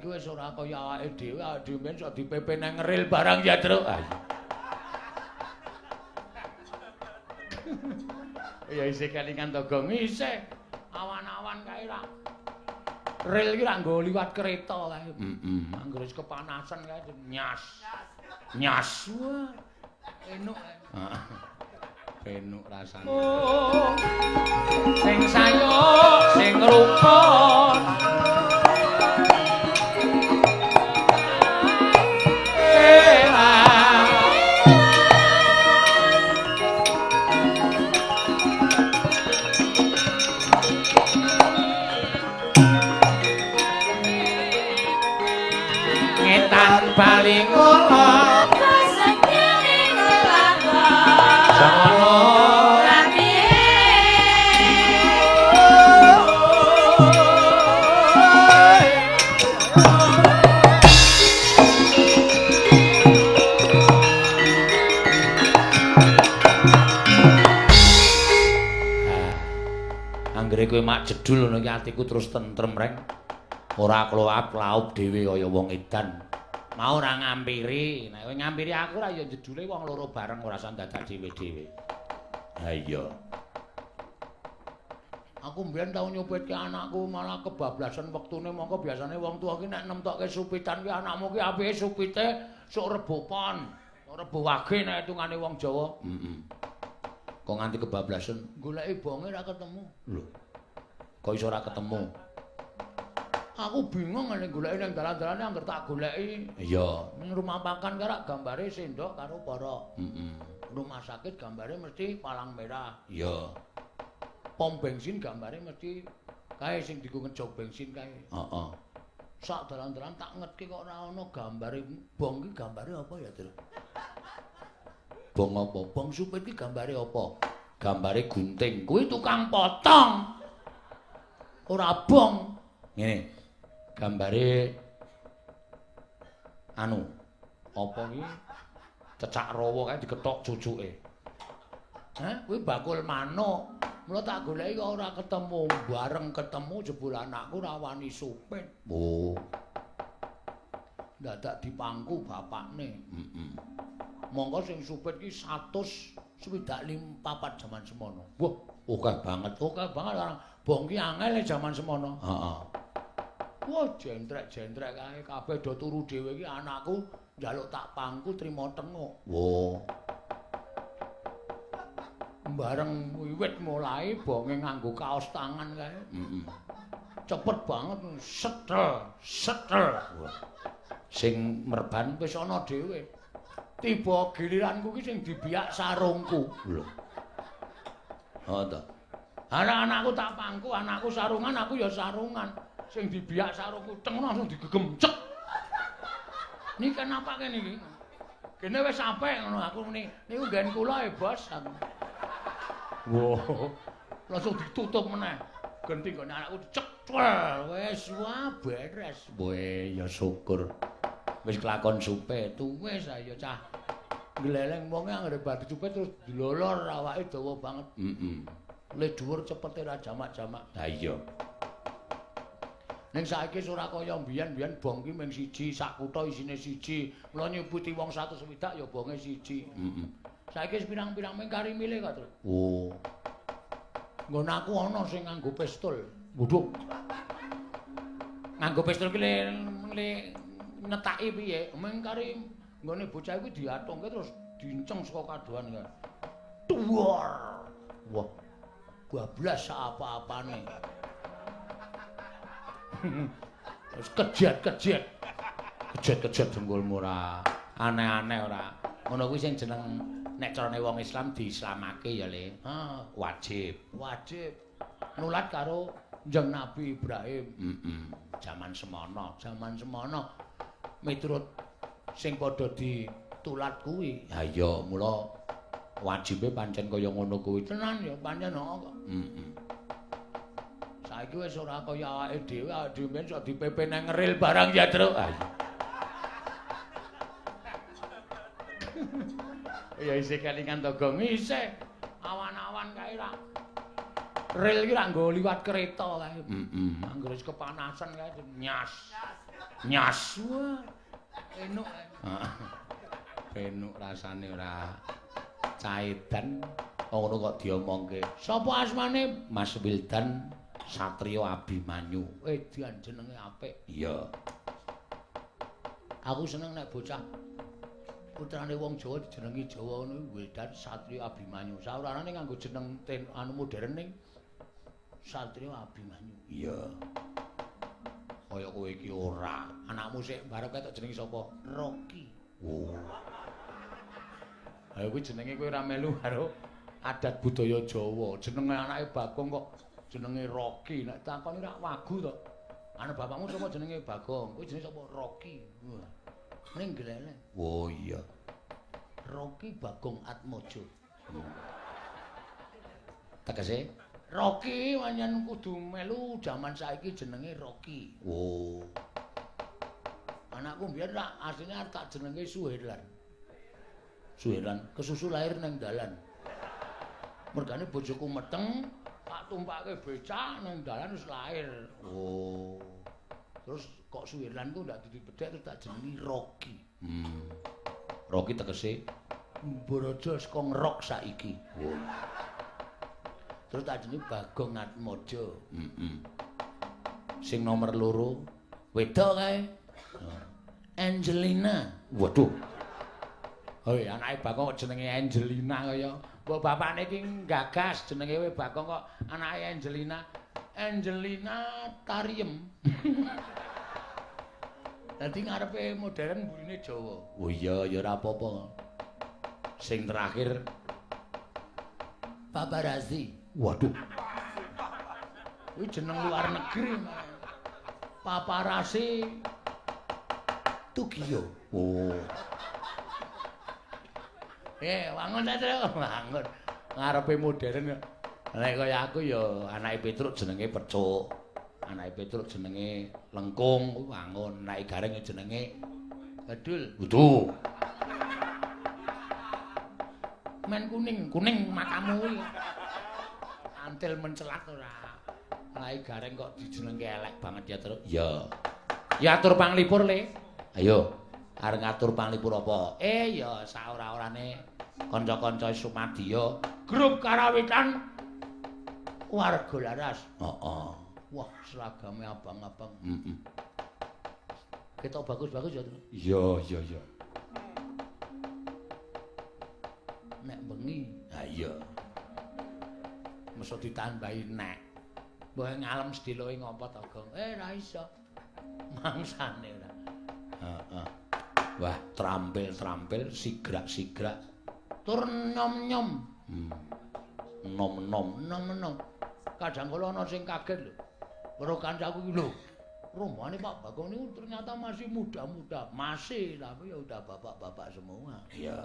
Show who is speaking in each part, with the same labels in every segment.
Speaker 1: Saiki wis ora kaya awake dhewe, awake dhewe men sok dipepe nang ngeril barang ya, Truk. Ah iya. Ya isih kelingan to, Gong. Isih awan-awan kae ra. Ril iki ra nggo liwat kereta kae. Heeh. Anggere wis kepanasan kae nyas. Nyas. Wah. Enuk kae. Heeh. Enuk rasane. Sing sayuk, sing rukun. Ngetan bali kula Anggere kowe mak jedul ngono iki atiku terus tentrem reng. Ora kloap-klaup dhewe kaya wong edan. Mau ora ngampiri. Nek kowe ngampiri aku ra ya jedule wong loro bareng ora usah dadak dhewe-dhewe. Ha iya. Aku mbiyen tau nyupitke anakku malah kebablasan wektune mongko biasane wong tuwa ki nek nemtokke supitan ki anakmu ki apike supite sok Rebo Pon, Rebo Wage nek hitungane wong Jawa. Heeh. Kok nganti kebablasan goleki bonge ora ketemu. Lho. Kok iso ora ketemu? Aku bingung nek goleki ning dalan-dalane angger tak goleki. Iya, ning rumah makan karak gambare sendok karo porok. Heeh. Rumah sakit gambare mesti palang merah. Iya. Pom bensin gambare mesti kae sing dienggo ngejok bensin kae. Heeh. Sak dalan-dalan tak ngetke kok ora ana gambare bong ki gambare apa ya, Tru? Bong apa? Bong supit ki gambare apa? Gambare gunting. Kuwi tukang potong. Ora bong. Ngene. Gambare anu apa ki? Cecak rawa kae diketok cucuke. Hah, kuwi bakul manuk. Mula tak goleki kok ora ketemu. Bareng ketemu jebul anakku ora wani supit. Oh. Dadak dipangku bapakne. Heeh. Monggo sing supit ki 164 jaman semono. Wah, akeh banget. Akeh banget orang bong ki angel jaman semono. Heeh. Wah, jentrek-jentrek kae kabeh do turu dhewe iki anakku njaluk tak pangku trimo tenguk. Wah. Bareng wiwit mulai bonge nganggo kaos tangan kae. Heeh. Cepet banget setel, setel. Wah. Sing merban wis ana dhewe. Tiba giliranku ki sing dibiak sarungku. Lho. Oh ta. Anak-anakku tak pangku, anakku sarungan, aku ya sarungan. Sing dibiak sarungku teng langsung digegem cek. Niki kenapa kene iki? Kene wis apik ngono aku muni. Niku nggen kula e, Bos. Aku. Wah. Langsung ditutup meneh. Genti nggone anakku cek. Wis wah beres. Weh ya syukur. Wis kelakon supit, wis ayo cah. Gleleng wonge anggere bar dicupit terus dilolor awake dawa banget. Heeh. Le dhuwur cepete ra jamak-jamak. Ha iya. Ning saiki wis ora kaya mbiyen-mbiyen bong ki mung siji, sak kutha isine siji. Mula nyubuti wong 160 ya bonge siji. Heeh. Saiki wis pirang-pirang mung kari milih kok, Tru. Oh. Nggon aku ana sing nganggo pistol. Waduh. Nganggo pistol ki le netaki piye? Mung kari nggone bocah kuwi diatungke terus dinceng saka kadohan kae. Duwar. Wah. Bablas apa-apane. Terus kejet-kejet. Kejet-kejet dengkulmu ora. Aneh-aneh ora. Ngono kuwi sing jeneng nek carane wong Islam diislamake ya, Le. Ha, wajib. Wajib. Nulat karo Kanjeng Nabi Ibrahim. Heeh. Jaman semono, jaman semono. Miturut sing padha ditulat kuwi. Ha iya, mula wajibe pancen kaya ngono kuwi. Tenan ya pancen kok. Heeh. Saiki wis ora kaya awake dhewe, awake dhewe men sok dipepe nang ngeril barang ya, Truk. Ha iya. Ya isih kelingan to, Gong. Isih awan-awan kae ra. Rel iki rak nggo liwat kereta kae. Heeh. Anggere wis kepanasan kae nyas. Nyas. Wah. Enuk. Heeh. Enuk rasane ora caedan. Ngono kok diomongke. Sapa asmane? Mas Wildan Satrio Abimanyu. Edan jenenge apik. Iya. Aku seneng nek bocah putrane wong Jawa dijenengi Jawa ngono Wildan Satrio Abimanyu. Saurarane nganggo jeneng anu modern ning Satrio Abimanyu. Iya. Kaya kowe iki ora. Anakmu sik barep ketok jenenge sapa? Rocky. Oh. Ha kuwi jenenge kowe ora melu karo adat budaya Jawa. Jenenge anake Bagong kok jenenge Rocky. Nek takoni rak wagu to. Anu bapakmu sapa jenenge Bagong? Kuwi jenenge sapa? Rocky. Wah. Ning gleleng. Oh iya. Rocky Bagong Atmojo. Tegese Rocky pancen kudu melu jaman saiki jenenge Rocky. Oh. Anakku mbiyen rak asline arep tak jenenge Suherlan. Suherlan kesusu lahir ning dalan. Mergane bojoku meteng, tak tumpake becak ning dalan wis lahir. Oh. Terus kok Suherlan ku ndak dadi bedhek terus tak jenengi Rocky. Rocky tegese mbaraja saka ngerok saiki. Oh. Terus tak jenengi Bagong Atmojo. Heeh. Sing nomor 2 wedok kae. Angelina. Waduh. Hoi, anake Bagong kok jenenge Angelina kaya. Mbok bapakne iki nggagas jenenge kowe Bagong kok anake Angelina. Angelina Tariem. Dadi ngarepe modern mburine Jawa. Oh iya, ya ora apa-apa. Sing terakhir Paparazzi. Waduh. Kuwi jeneng luar negeri. Paparazzi Tugio. Oh. Wangun ta, Tru? Wangun. Ngarepe modern. Nek kaya aku ya anake Petruk jenenge Pecuk. Anake Petruk jenenge Lengkung, wangun. Anake Gareng jenenge Gadul. Waduh. Men kuning, kuning matamu kuwi. Antil mencelat ora. Anake Gareng kok dijenenge elek banget ya, Truk. Iya. Ya atur panglipur, Le. Ayo. Arep ngatur panglipur apa? Ya saora-orane kanca-kanca Sumadya grup karawitan Warga Laras. Heeh. Wah, seragame abang-abang. Heeh. Ketok bagus-bagus ya, Truk. Iya, iya, iya. Nek bengi, ha iya. Mesti ditambahi nek. Mbok ngalem sedeloke ngopo to, Gong? Ra iso. Mangsane ora. Heeh. Wah, trampil-trampil, sigrak-sigrak. Tur nyom-nyom. Nom-nom, nom-nom. Kadang kala ana sing kaget lho. Weruh kancaku iki lho. Rombongane Pak Bagong niku ternyata masih muda-muda. Masih, tapi ya udah bapak-bapak semua. Iya.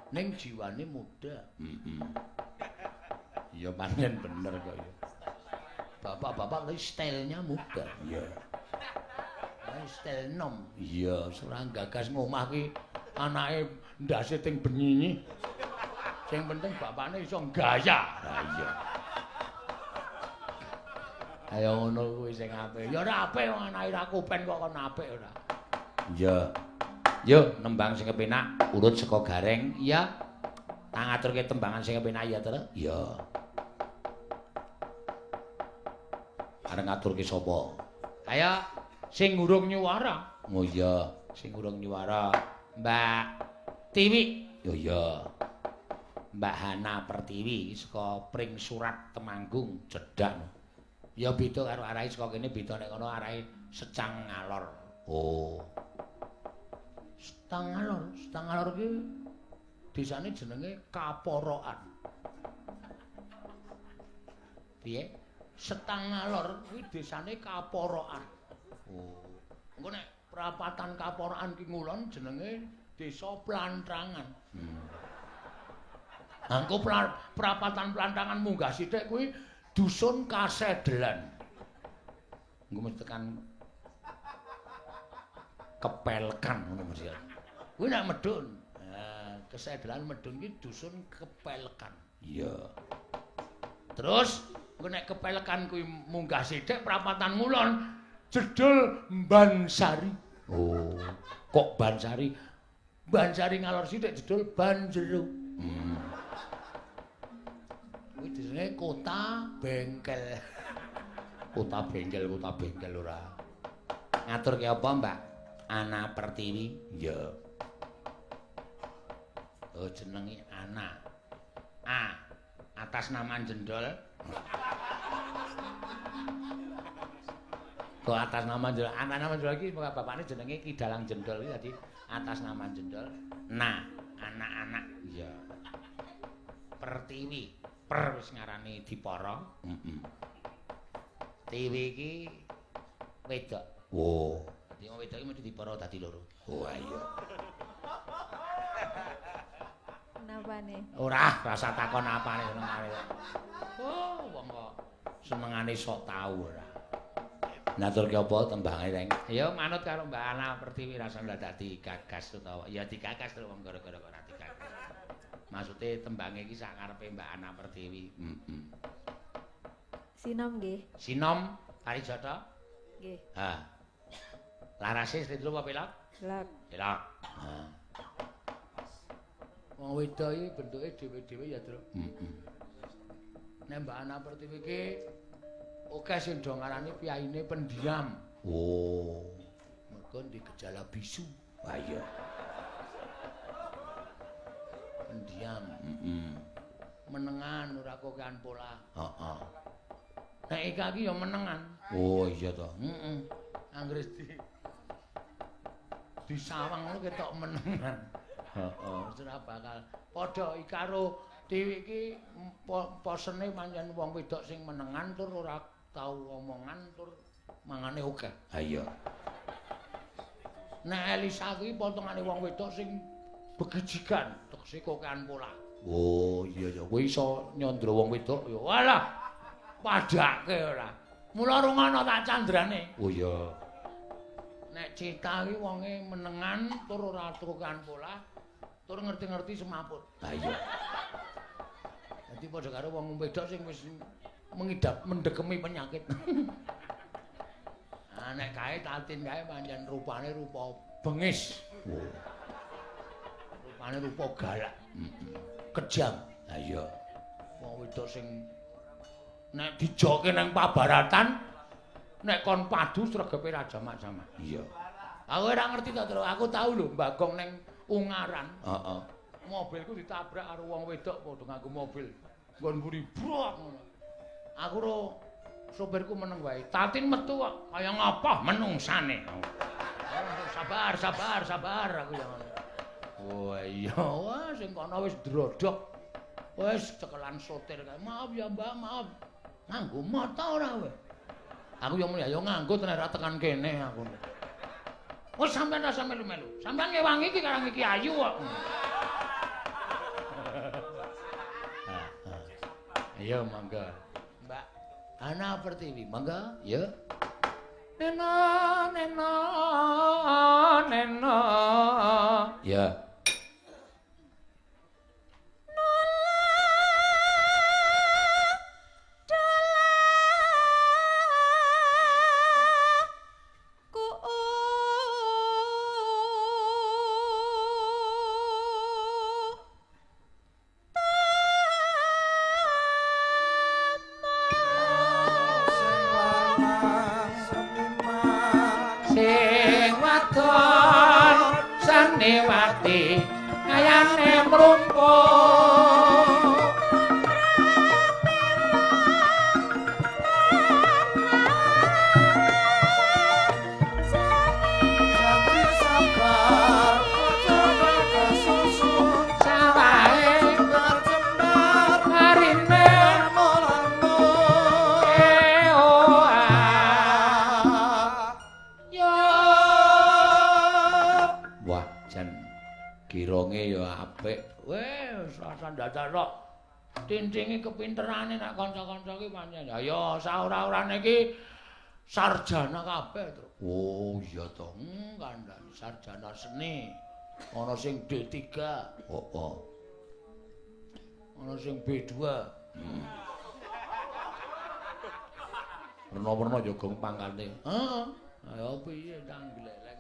Speaker 1: Ning jiwane muda. Heeh. Ya pancen bener kok ya. Bapak-bapak tapi stylenya muda. Iya. Style nom. Iya, ora gagas ngomah ki anake ndase ting benyinyi. Sing penting bapakne iso gaya. Ha iya. Ayo ngono kuwi sing apik. Ya ora apik wong anake ra kopen kok kon apik ora. Iya. Yo nembang sing kepenak urut saka Gareng. Iya. Tak ngaturke tembangan sing kepenak ya, Tru. Iya. Arep ngaturke sapa? Ayo sing urung nyuwara. Oh iya, sing urung nyuwara Mbak Tiwi. Oh iya. Mbak Hana Pertiwi saka Pring Surat Temanggung cedhak. Ya beda karo arahe saka kene, beda nek kono arahe Secang Ngalor. Oh. Secang Ngalor, Secang Ngalor ki desane jenenge Kaporokan. Piye? Setang Ngalor kuwi desane Kaporokan. Oh. Engko nek prapatan Kaporokan ki ngulon jenenge Desa Plantrangan. Engko prapatan Plantrangan munggah sithik kuwi Dusun Kasedelan. Engko mesti tekan Kepelkan ngono mesti. Kuwi nek medhun. Nah, Kesedelan medhun ki Dusun Kepelkan. Iya. Terus engko nek kepelekan kuwi munggah sithik prapatan ngulon jedul Bansari. Oh, kok Bansari? Bansari ngalor sithik jedul Banjero. Kuwi jenenge Kota Bengkel. Kota Bengkel, Kota Bengkel ora. Ngaturke apa, Mbak? Ana Pertiwi. Iya. Oh, jenenge Ana. A. Atas nama Jendol. Kok atas nama Jendol? Atas nama Jendol iki bapakne jenenge Ki Dalang Jendol iki dadi atas nama Jendol. Nah, anak-anak. Iya. Pertiwi. Per wis ngarani Dipara. Heeh. Tiwi iki wedok. Oh. Dadi wong wedok iki mesti dipara dadi loro. Oh iya.
Speaker 2: Napane?
Speaker 1: Ora, rasa takon apane senengane. Oh, wong kok senengane sok tau ora. Ngaturke apa tembange, Reng? Ya manut karo Mbak Ana Pertiwi rasa ndadak digagas utawa ya digagas terus wong gara-gara kok ora digagas. Maksude tembange iki sak karepe Mbak Ana Pertiwi. Heeh.
Speaker 2: Sinom nggih.
Speaker 1: Sinom Parijata?
Speaker 2: Nggih.
Speaker 1: Ha. Larase slendro apa pelok?
Speaker 2: Pelok.
Speaker 1: Pelok. Ha. Wong wedok iki bentuke dhewe-dhewe ya, Tru. Heeh. Nek Mbak Ana Pertiwi iki akeh sing do ngarani piyaine pendiam. Oh. Mergo ndek gejala bisu. Ha iya. Pendiam. Heeh. Menengan ora kokean pola. Heeh. Nek Ika iki ya menengan. Oh iya to. Heeh. Anggere disawang ngono ketok menengan. Heeh, ora bakal padha Ika karo Tiwi iki posene pancen wong wedok sing menengan tur ora tau omongan tur mangane akeh. Ha iya. Nek Elisa kuwi potongane wong wedok sing begijigan, tegese kokean pola. Oh iya ya, kowe iso nyandra wong wedok ya. Walah. Padhake ora. Mula rungono tak candrane. Oh iya. Nek Cita iki wonge menengan tur ora kokean pola, tur ngerti-ngerti semaput. Ha iya. Dadi padha karo wong wedok sing wis mengidap mendekemi penyakit. Ah nek kae Tatin kae pancen rupane rupa bengis. Oh. Rupane rupa galak. Kejam. Ha iya. Wong wedok sing nek dijoke nang pabaratan nek kon padu sregepe ra jamak-jamak. Iya. Aku ora ngerti to, Tru. Aku tau lho Bagong nang Ungaran. Heeh. Mobilku ditabrak karo wong wedok padha nganggo mobil. Nggon mburi brok ngono. Aku ro sopirku meneng wae. Tatin metu kok kaya ngapa menungsane. Sabar, sabar, sabar aku ya ngono. Oh iya, wah sing kono wis ndrodhok. Wis cekelan sotir kae. Maaf ya, Mbak, maaf. Nganggo mata ora kowe? Aku ya muni ya nganggo tenan ora tekan kene aku. Wis sampean rasa melu-melu. Sampean ngewangi iki karang iki ayu kok. Ayo mangga. Mbak Ana Pertiwi, mangga ya. Nena nena nena. Ya. Seniwati kayane mrumpuk sawahe marine Wah, jan gironge ya apik. Wes rasa ndadak kok. Tintingi kepinterane nek kanca-kanca iki pancen. Ya ya saora-orane iki sarjana kabeh, Tru. Oh iya to. Kandhane sarjana seni. Ana sing D3. Heeh. Ana sing B2. Werna-werna ya gong pangkate. Heeh. Ayo piye ndang gleleng.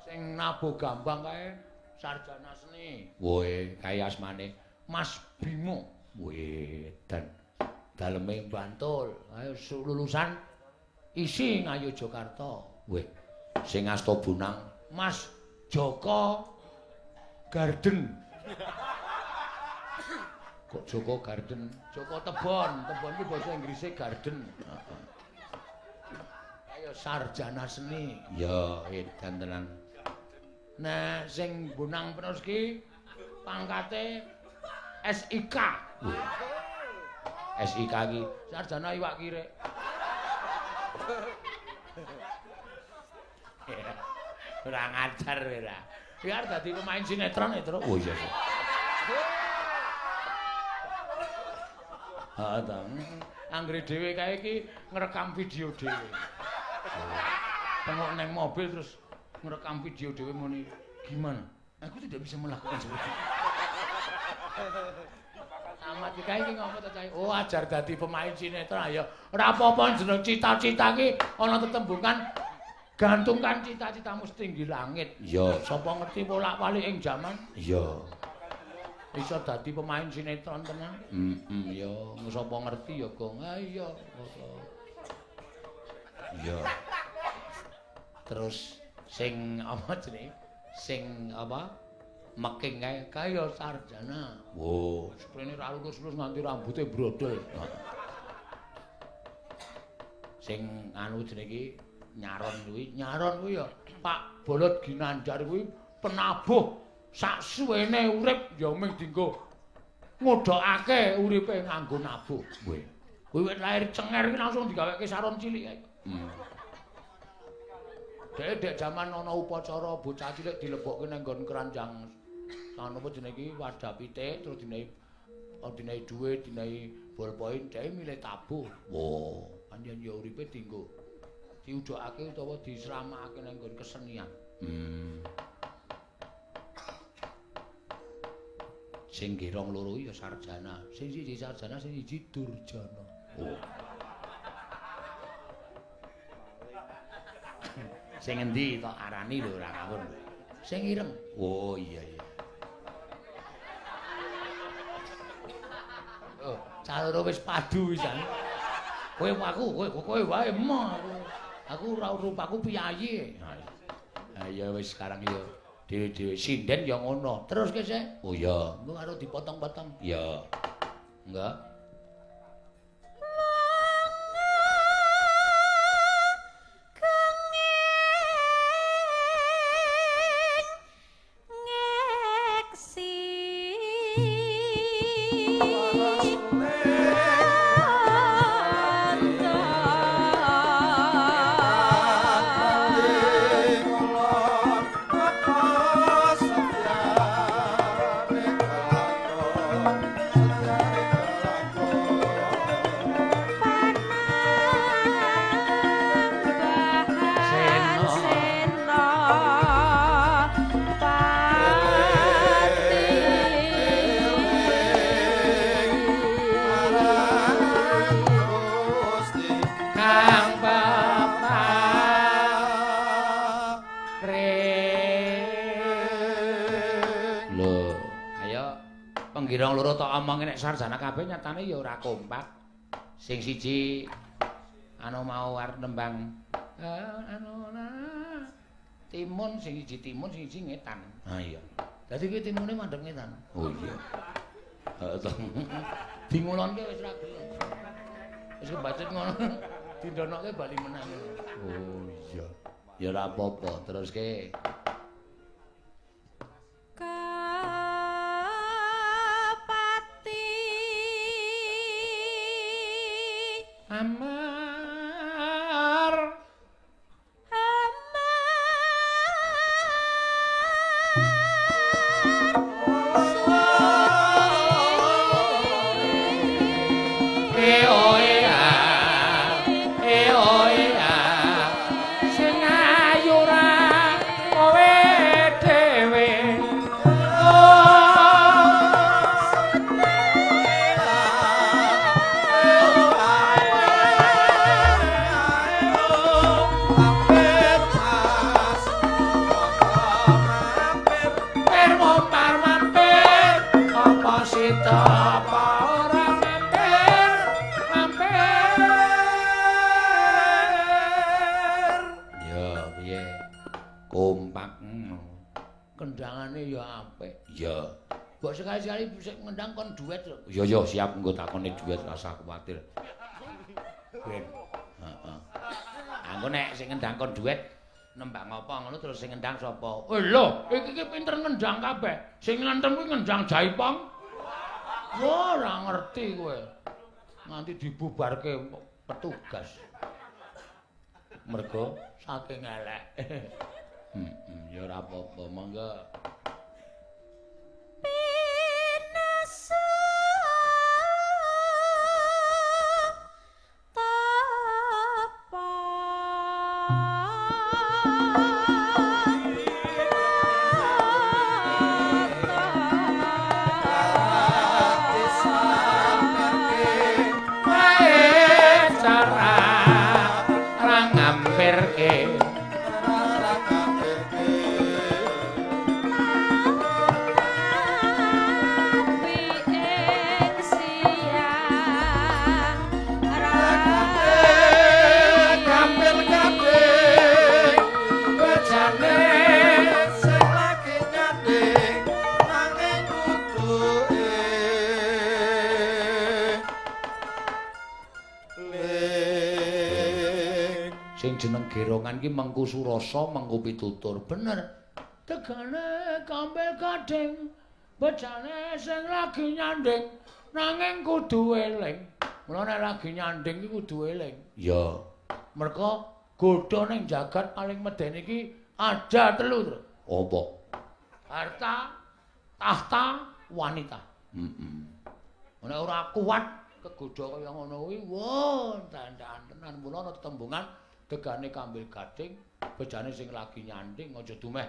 Speaker 1: Sing nabuh gambang kae sarjana seni. Woe, kae asmane Mas Bimo. Wedan. Daleme Bantul. Ayo lulusan isi Ngayogyakarta. Weh, sing asta bonang Mas Joko Garden. Kok Joko Garden? Joko Tebon. Tebon ki basa Inggrise garden. Ayo sarjana seni. Ya, edan tenan. Nah, sing bonang penerus ki pangkate SIK. SIK ki sarjana iwak kirek. Ora ngajar ora. Biar dadi pemain sinetron ya, Tru. Oh iya. Heeh ta. Anggere dhewe kae iki ngrekam video dhewe. Tengok neng mobil terus ngerekam video dhewe muni, "Gimana? Aku tidak bisa melakukan seperti itu." Amat iki kae iki ngopo to, Cai? Oh, ajar dadi pemain sinetron ya. Ora apa-apa jeneng cita-cita ki ana tetembungan gantungkan cita-citamu setinggi langit. Iya, sapa ngerti wolak-walik ing jaman? Iya. Iso dadi pemain sinetron tenan? Heeh, ya sapa ngerti ya, Gong. Ha iya. Iya. Terus sing apa jenenge? Sing apa? Meking kae kae ya sarjana. Wo, sprene ra lulus-lulus nganti rambute brodol. Sing anu jenenge iki nyaron kuwi, nyaron kuwi ya Pak Bolot Ginanjar kuwi penabuh sak suwene urip ya mung dienggo ngodhokake uripe nganggo nabuh. Kuwi wit lahir cenger iki langsung digaweke saron cilik kae. Dhek dek jaman ana upacara bocah cilik dilebokke nang nggon keranjang anu apa jenenge iki wadah pitik terus dinehi dinehi dhuwit, dinehi ballpoint, dhek milih tabuh. Wah, pancen ya uripe dienggo diudhokake utawa disramakake nang nggon kesenian. Sing girong loro ya sarjana, sing siji sarjana, sing siji durjana. Oh. Sing endi tok arani lho ora kawon. Sing ireng. Oh iya iya. Oh, caloro wis padu wisan. Kowe aku, kowe kowe wae emoh aku. Aku ora rupaku piyayi. Ha iya wis sekarang ya dhewe-dhewe sinden ya ngono. Terus ke sik. Oh iya, engko karo dipotong-potong. Iya. Enggak. Penggirong loro tok omong nek sarjana kabeh nyatane ya ora kompak. Sing siji anu mau arep nembang anu timun, sing siji timun, sing siji ngetan. Ha iya. Dadi kuwi timune mandhep ngetan. Oh iya. Heeh. Dingulonke wis ra gelem. Wis kebacut ngono. Dindonoke bali menang. Oh iya. Ya ora apa-apa, teruske. Amar
Speaker 2: Amar
Speaker 1: e oe a e oe a sing ayu ra Iya. Kompak. Kendangane ya apik. Iya. Mbok sekali-sekali sik ngendang kon duet lho. Iya iya siap engko takone duet rasa kuwatir. Ben. Heeh. Engko nek sing ngendang kon duet nembang apa ngono terus sing ngendang sapa? Eh lho, iki ki pinter ngendang kabeh. Sing ngentem kuwi ngendang jaipong. Wah, ora ngerti kowe. Nganti dibubarke petugas. Mergo saking elek. Heeh, ya ora apa-apa, monggo. Jeneng gerongan ki mengku surasa mengku pitutur bener tegane kampil gading bejane sing lagi nyanding nanging kudu eling. Mula nek lagi nyanding ki kudu eling. Iya, mergo godha ning jagat paling medeni iki ada telu. Apa? Harta, tahta, wanita. Heeh. Nek ora kuat kegodha kaya ngono kuwi, wah, tandaan tenan. Mula ana tetembungan degane kambil gading, bejane sing lagi nyanding aja dumeh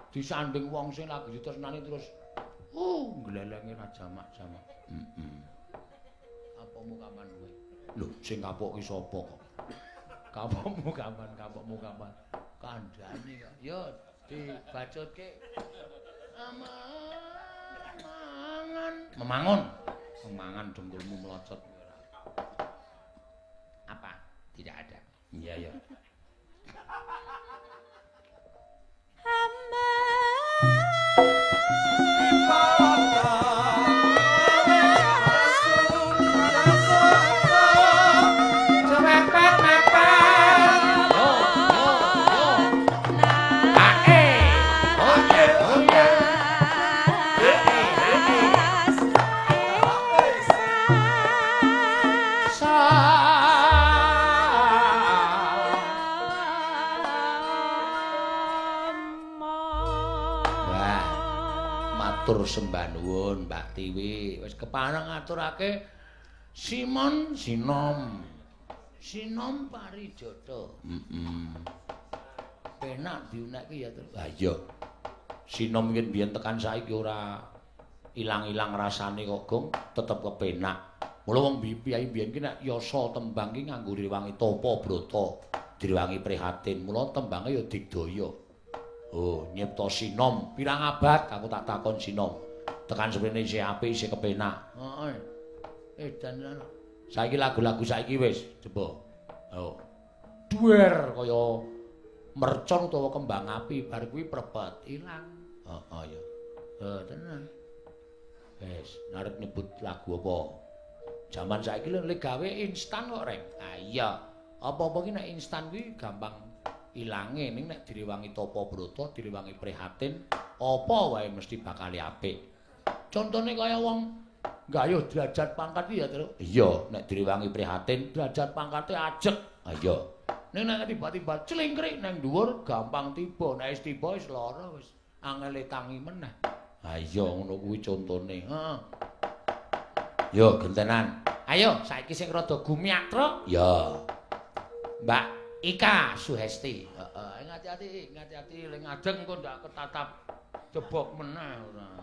Speaker 1: disanding wong sing lagi ditresnani terus nglelenge ra jamak-jamak. Heeh. Apamu kapan kowe? Lho, sing kapok ki sapa kok? Kapokmu kapan? Kapokmu kapan? Kandhane kok. Ya dibacutke. Amangan. Memangun. Memangan dengkulmu melocot ora. Apa? Tidak ada. Iya ya. Matur sembah nuwun Mbak Tiwi, wis kepareng ngaturake Simon Sinom. Sinom Parijata. Heeh. Penak diunekke ya, Tru. Ha iya. Sinom iki biyen tekan saiki ora ilang-ilang rasane kok, Gong, tetep kepenak. Mula wong piyayi biyen ki nek yasa tembang ki nganggo rewangi tapa brata, direwangi prihatin. Mula tembange ya digdaya. Oh, nyipta sinom pirang abad aku tak takon sinom. Tekan semene isih apik, isih kepenak. Heeh. Edan tenan. Saiki lagu-lagu saiki wis coba. Oh. Duer kaya mercon utawa kembang api bar kuwi prepet ilang. Heeh ya. Heh tenan. Wis, arep nyebut lagu apa? Jaman saiki lho gawe instan kok, Reng. Ah iya. Apa-apa ki nek instan kuwi gampang ilange, ning nek direwangi tapa brata, direwangi prihatin, apa wae mesti bakal apik. Contone kaya wong gayuh derajat pangkat iki ya, Tru. Iya, nek direwangi prihatin, derajat pangkate ajeg. Ha iya. Ning nek tiba-tiba clingkrik nang dhuwur gampang tiba, nek wis tiba wis lara wis angele tangi meneh. Ha iya ngono kuwi contone. Heeh. Yo gentenan. Ayo saiki sing rada gumiatra. Ya. Mbak Ika Suhesti. Heeh, hati-hati, hati-hati ling adeng engko ndak ketatap jebok meneh ora.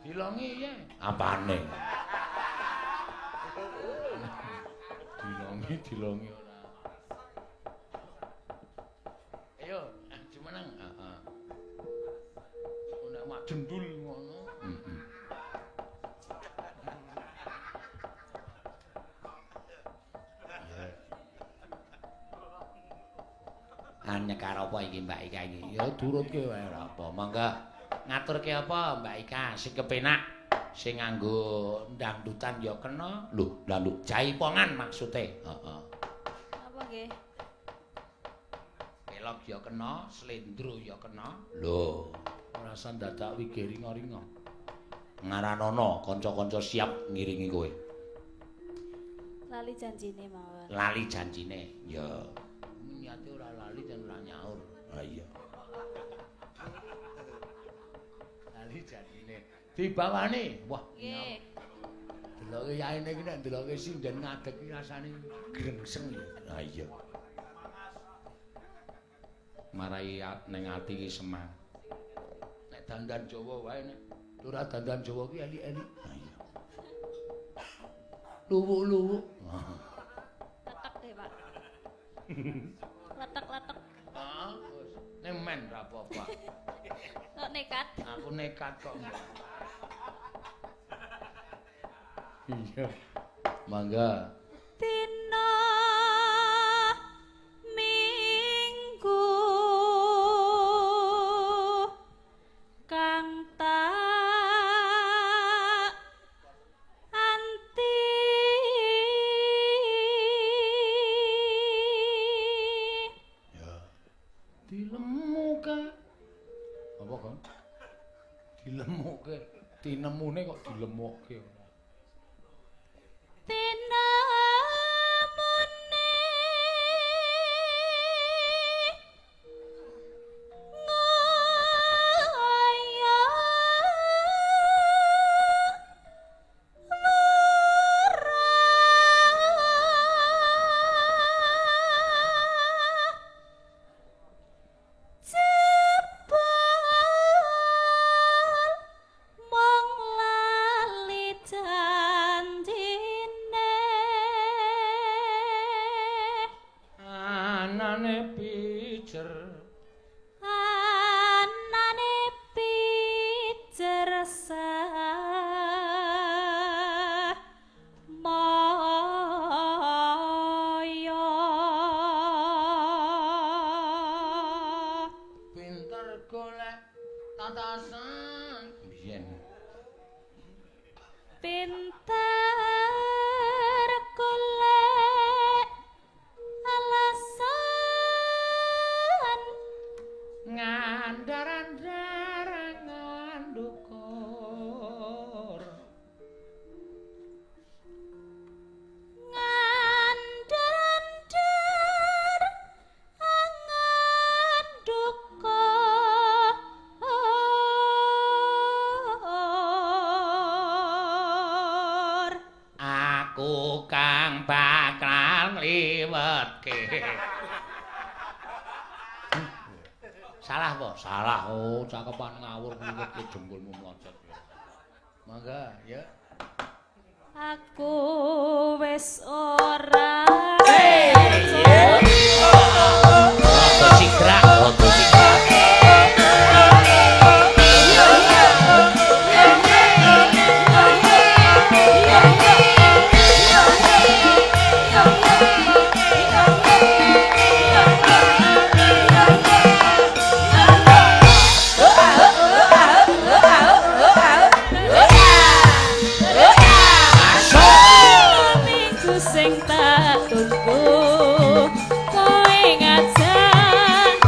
Speaker 1: Dilongi ye. Apane? Dilongi, dilongi ora. Ayo, jumeneng. Heeh. Nek mak jendul ngono. Heeh. Nyekar apa iki Mbak Ika iki? Ya turutke wae ora apa. Mangga ngaturke apa Mbak Ika sing kepenak, sing nganggo dangdutan ya kena. Lho, dangdut jaipongan maksude. Heeh.
Speaker 2: Apa nggih?
Speaker 1: Pelog ya kena, slendro ya kena. Lho, ora usah dadak wige ringa-ringa. Ngaranana kanca-kanca siap ngiringi kowe.
Speaker 2: Lali janjine mawon.
Speaker 1: Lali janjine. Ya. Niate ora lali dan ora nyaur. Ha iya. Lali janjine. Dibawani. Wah,
Speaker 2: nggih.
Speaker 1: Deloke yaene iki nek ndeloke sinden ngadeg iki rasane grengseng ya. Ha iya. Marai ning ati iki semangat. Nek dandan Jawa wae nek ora dandan Jawa ki eli-eli. Ha iya. Luwuk-luwuk.
Speaker 2: Letek deh, Pak. Letek-letek.
Speaker 1: Heeh, wis. Ning men ra apa-apa.
Speaker 2: Kok nekat?
Speaker 1: Aku nekat kok. Iya. Mangga.
Speaker 2: Dina Minggu kang tak anti
Speaker 1: ya. Dilemuke. Apa kok? Dilemuke. Tinemune kok dilemuke.
Speaker 2: Tinemune ngaya ora jebul mung lali janjine.
Speaker 1: Anane pijer.
Speaker 2: Anane pijer samaya.
Speaker 1: Pinter golek tatasan. Biyen.
Speaker 2: Pinter golek alasan.
Speaker 1: Ngandar-andarangan dukur.
Speaker 2: Ngandar-andar angan dukur.
Speaker 1: Aku kang bakal ngliwetke. Salah apa? Salah. Oh, cakepan ngawur ngliwetke jengkulmu mlocot. Mangga, ya.
Speaker 2: Aku wis ora
Speaker 1: Rada sigrak, rada sigrak.
Speaker 2: Minggu sing tak tunggu kowe ngajak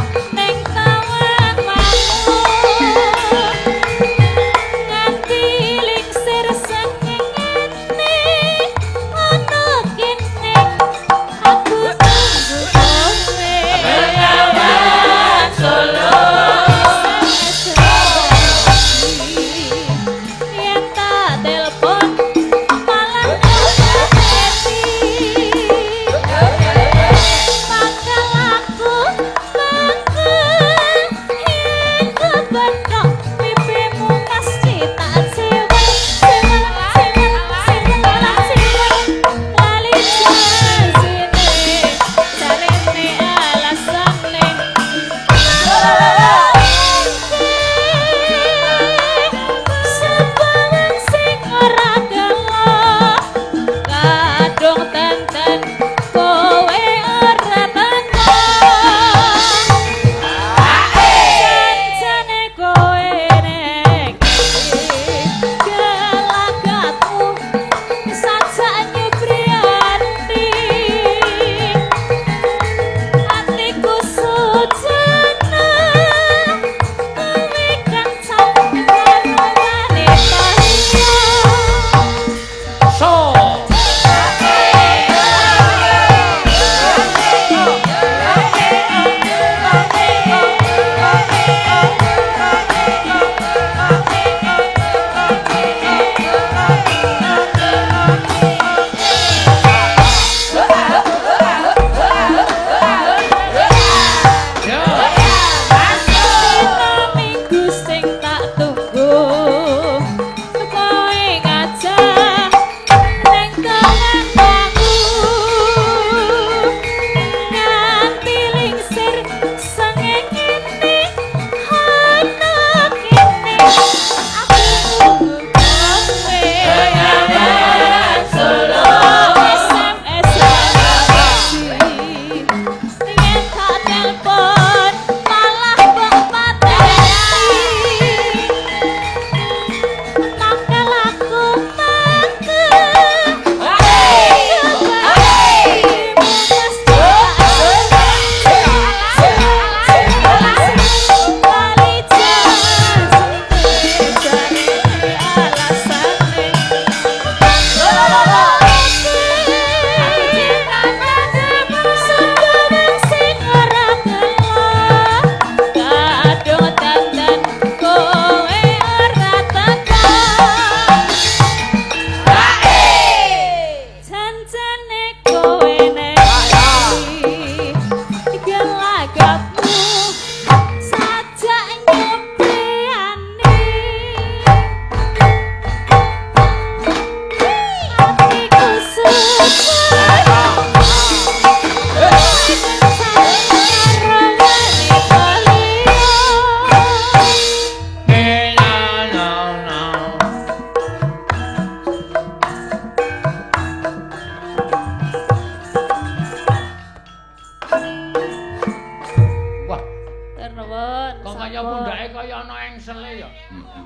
Speaker 2: nuwun.
Speaker 1: Kok kaya pundhake kaya ana engsele ya. Heeh.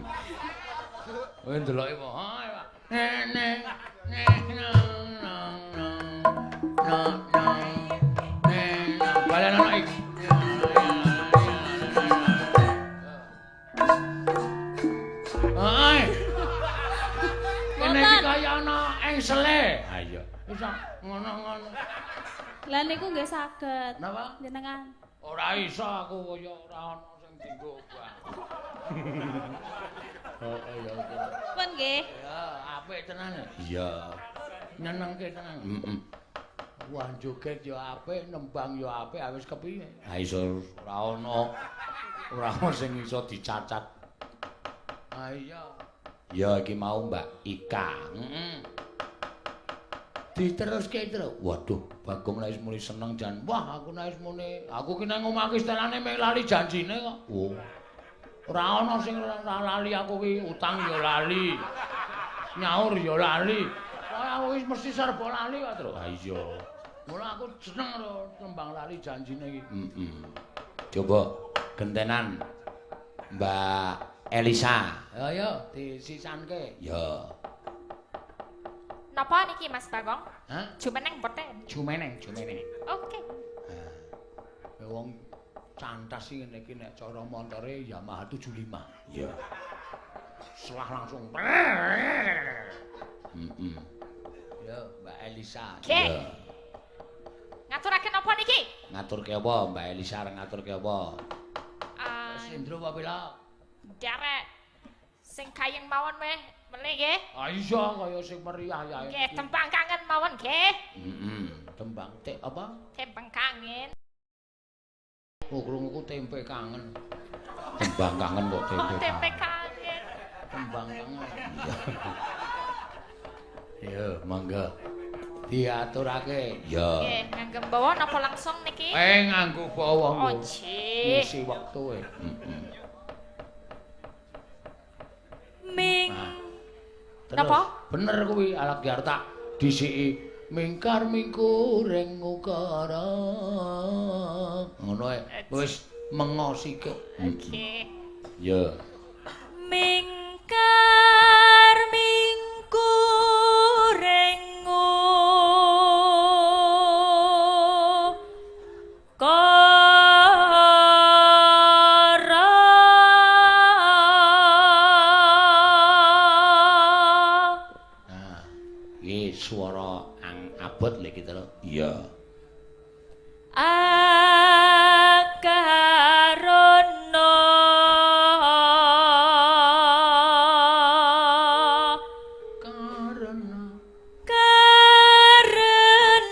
Speaker 1: Kowe ndeloki apa? Ha, Pak. Ne ne ne nang nang nang nang. Ne balen ana iki. Hai. Kene iki kaya ana engsele. Ha iya. Iso ngono-ngono.
Speaker 2: Lah niku nggih saged.
Speaker 1: Napa?
Speaker 2: Jenengan.
Speaker 1: Ora iso aku kaya ora ana sing dienggo obah. Heeh ya.
Speaker 2: Pun nggih.
Speaker 1: Ya, apik tenan. Iya. Nyenengke tenan. Heeh. Wah, joget ya apik, nembang ya apik, wis kepiye? Ha iso ora ana. Ora ana sing iso dicacat. Ha iya. Ya iki mau Mbak Ika. Heeh. Diteruske terus. Waduh, Bagong nek wis muni seneng jan. Wah, aku nek wis muni, aku ki nang omah ki setelane mek lali janjine kok. Oh. Ora ana sing ora lali aku ki, utang ya lali. Nyaur ya lali. Wah, aku wis mesti serba lali kok, Tru. Ha iya. Mula aku seneng karo tembang lali janjine iki. Heeh. Coba gentenan Mbak Elisa. Ya ya, disisanke. Ya.
Speaker 3: Napa niki Mas Bagong?
Speaker 1: Hah?
Speaker 3: Jumeneng boten?
Speaker 1: Jumeneng, jumeneng.
Speaker 3: Oke.
Speaker 1: Ha. Wong cantas iki ngene iki nek cara montore Yamaha 75. Iya. Selah langsung. Heeh. Ya, Mbak Elisa.
Speaker 3: Oke.
Speaker 1: Ya.
Speaker 3: Ngaturake napa niki?
Speaker 1: Ngaturke apa Mbak Elisa arep ngaturke apa? Sindro apa pila?
Speaker 3: Derek. Sing kayeng mawon meh melih nggih.
Speaker 1: Ah iya kaya sing meriah ya.
Speaker 3: Nggih, tembang kangen mawon nggih.
Speaker 1: Heeh, tembang tek apa?
Speaker 3: Tembang kangen.
Speaker 1: Oh, krunguku tempe kangen. Tembang kangen kok tempe.
Speaker 3: Oh, tempe kangen.
Speaker 1: Tembang kangen. Ya, mangga. Diaturake. Ya.
Speaker 3: Nggih, nganggo bawa napa langsung niki?
Speaker 1: Nganggo bawa nggo.
Speaker 3: Oh, nggih.
Speaker 1: Ngisi wektu e. Heeh.
Speaker 2: Ming.
Speaker 3: Napa?
Speaker 1: Bener kuwi alat biar tak disiki mingkar mingkuring ukara. Ngono ae. Wis mengo sikik.
Speaker 3: Oke.
Speaker 1: Ya.
Speaker 2: Mingkar mingkuring ukara.
Speaker 1: Suara ang abot lho iki to. Iya.
Speaker 2: Akarana
Speaker 1: karena
Speaker 2: karenan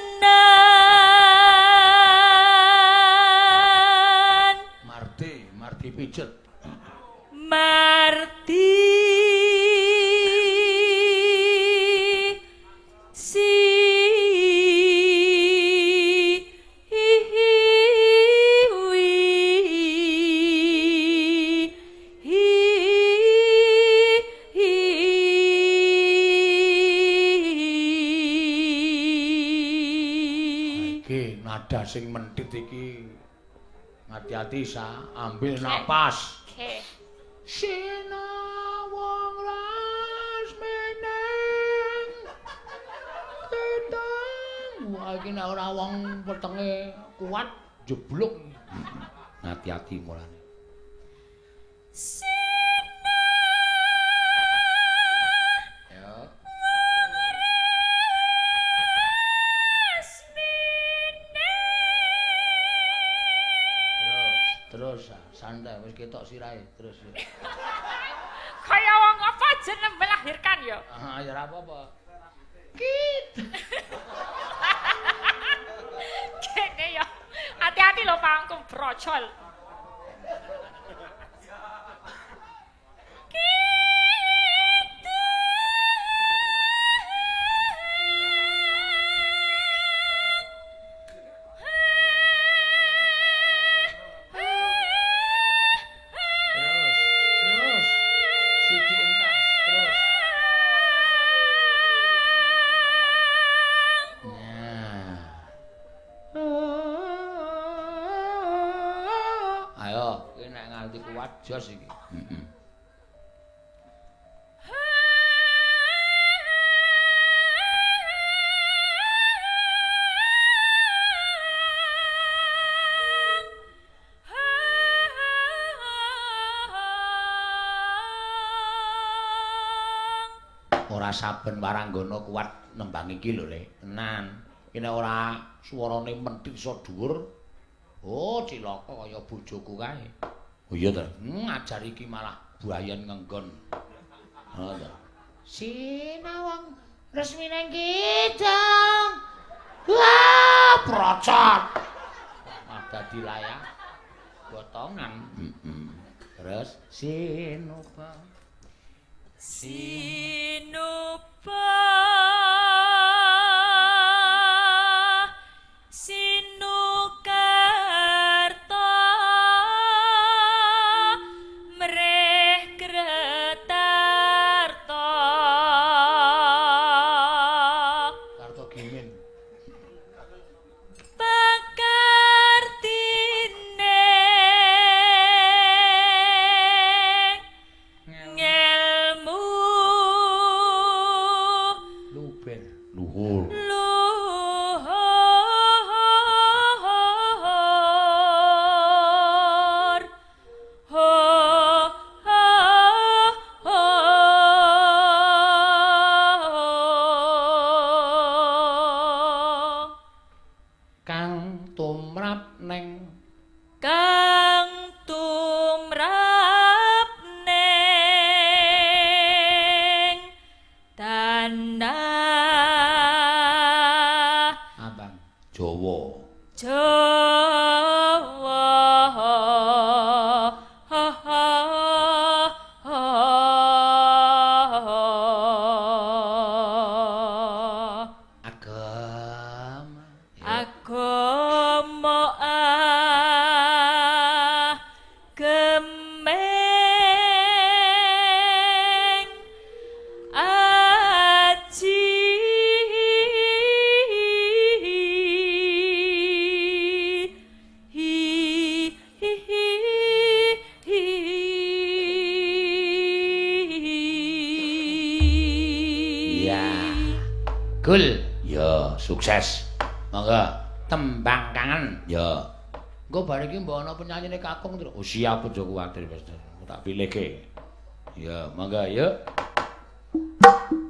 Speaker 1: mardi mardi pijet
Speaker 2: mardi
Speaker 1: nada sing mentit iki. Hati-hati sa, ambil napas.
Speaker 3: Oke.
Speaker 1: Sinawang ras meneng keteng. Wah iki nek ora wong wetenge kuat jeblok. Hati-hati mulane. Terus santai wis ketok sirahe terus.
Speaker 3: Kaya wong apa jeneng melahirkan ya?
Speaker 1: Ah ya ora apa-apa. Kit.
Speaker 3: Kene ya. Hati-hati lho pangku brojol.
Speaker 1: Dadi kuat jos iki. Heeh. Ora saben waranggana kuat nembang iki lho, Le. Tenan. Iki nek ora swarane menthik iso dhuwur. Oh, cilaka kaya bojoku kae. Oh iya ta. Ngajar iki malah buayan ngenggon. Ha ta. Sinawang resmi nang kidang. Wah, procot. Ah dadi layak botongan. Heeh. Terus sinuba.
Speaker 2: Sinuba sinukarta mreh kretarta
Speaker 1: Karto Gimin
Speaker 2: pakartine ngelmu
Speaker 1: luber luhur
Speaker 2: luhur ho ho ho
Speaker 1: kang tumrap neng
Speaker 2: kang tumrap neng tanah
Speaker 1: abang Jawa.
Speaker 2: Jawa.
Speaker 1: Agama.
Speaker 2: Agama agemeng aji hi hi hi hi.
Speaker 1: Ya. Gul. Ya, sukses. Monggo tembang kangen. Ya. Engko bar iki mbok ana penyanyine kakung terus. Oh siap aja kuwatir wis. Tak pilihke. Ya, monggo yuk.
Speaker 2: Thank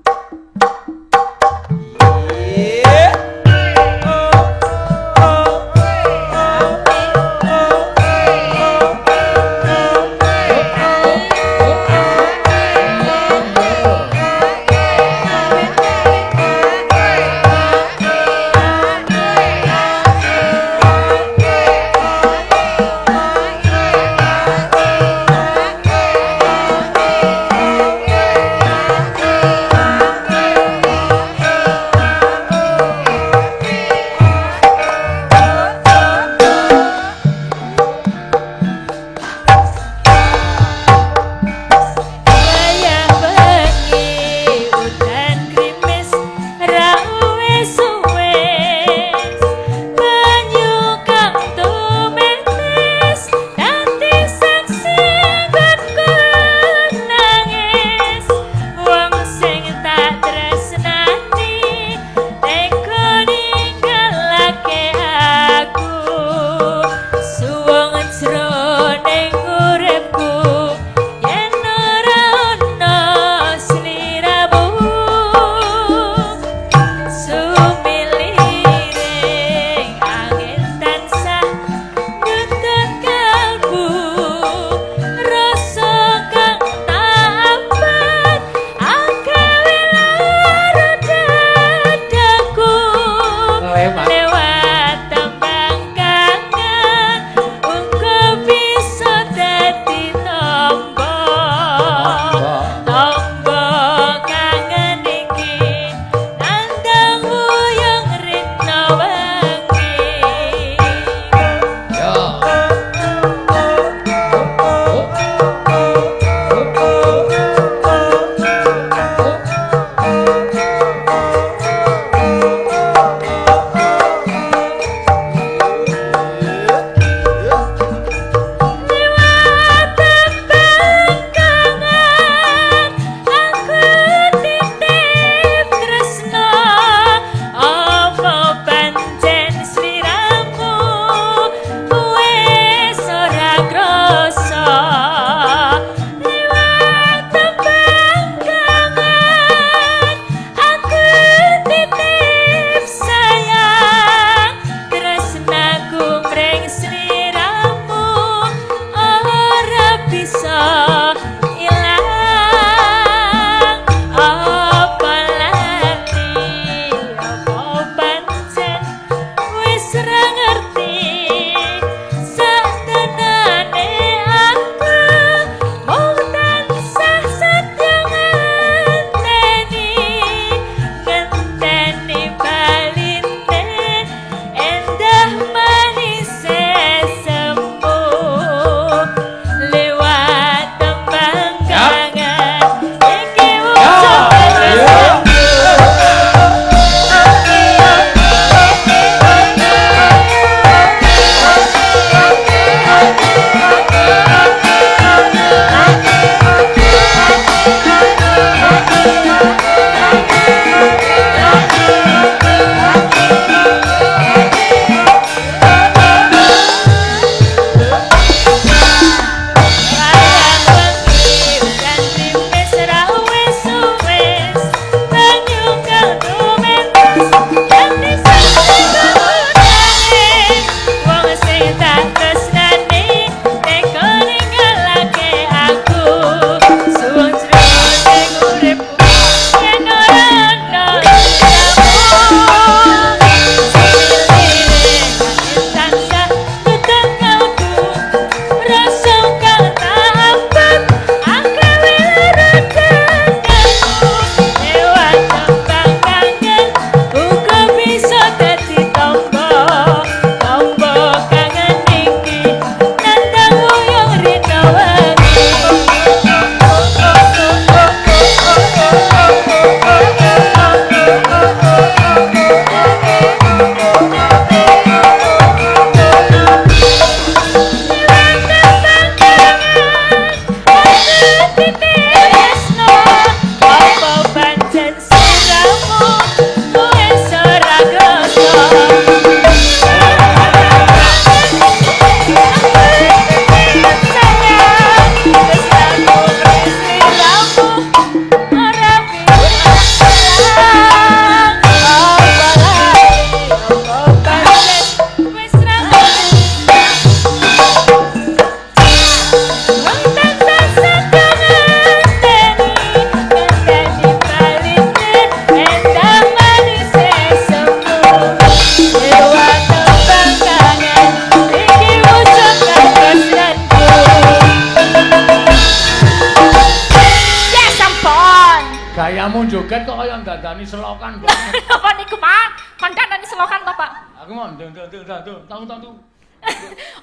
Speaker 1: Joget kok kaya ndandani selokan banget.
Speaker 3: Apa niku, Pak? Kon dandani selokan to, Pak?
Speaker 1: Aku mau ndang ndang ndang tang tang.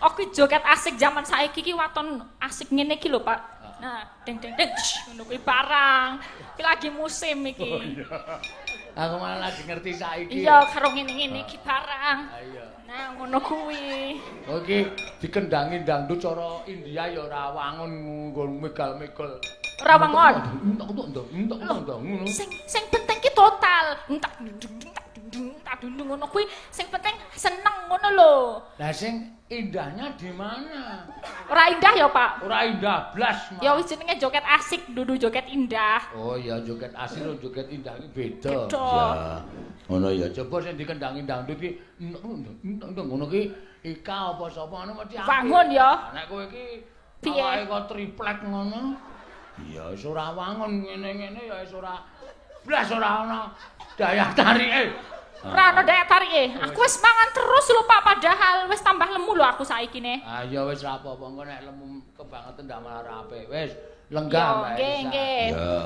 Speaker 3: Aku joget asik zaman saiki ki waton asik ngene iki lho, Pak. Nah, deng deng deng ngono kuwi barang. Iki lagi musim iki.
Speaker 1: Oh, iya. Aku malah lagi ngerti saiki.
Speaker 3: Iya, karo ngene-ngene iki barang.
Speaker 1: Iya.
Speaker 3: Nah, ngono kuwi.
Speaker 1: Oh iki dikendangi dangdut cara India ya ora wangun nggon megal-megol.
Speaker 3: Ora wangun.
Speaker 1: Ngono.
Speaker 3: Sing penting ki total. Entak dung tak dung tak dung ngono kuwi sing penting seneng ngono lho.
Speaker 1: Lah sing indahnya di mana?
Speaker 3: Ora indah ya, Pak?
Speaker 1: Ora indah blas.
Speaker 3: Ya wis jenenge joget asik dudu joget indah.
Speaker 1: Oh iya, joget asik karo joget indah iki beda.
Speaker 3: Beda.
Speaker 1: Ya. Ngono ya, coba sing dikendangi dangdut iki ngono ki Ika apa sapa ngono mesti apik.
Speaker 3: Wangun ya.
Speaker 1: Nek kowe iki
Speaker 3: piye?
Speaker 1: Awake kok triplek ngono. Ya wis ora wangun ngene-ngene ya wis ora blas ora ana daya tarike.
Speaker 3: Ora ana daya tarike. Aku wis mangan terus lho Pak, padahal wis tambah lemu lho aku saiki ne.
Speaker 1: Ah ya wis ra apa-apa, engko nek lemu kebangetan ndak malah ra apik. Wis lenggah Mbak.
Speaker 3: Nggih, nggih.
Speaker 1: Ya.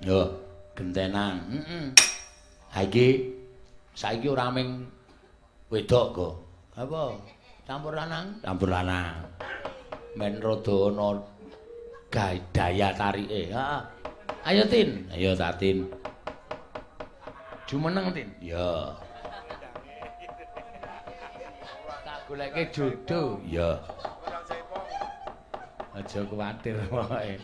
Speaker 1: Yo gentenan. Heeh. Ha iki saiki ora ming wedok kok. Apa? Campur lanang? Campur lanang. Men rada ana daya tarike. Heeh. Ayo Tin. Ayo Tatin. Jumeneng Tin. Ya. Tak goleke jodoh. Ya. Aja kuwatir pokoke.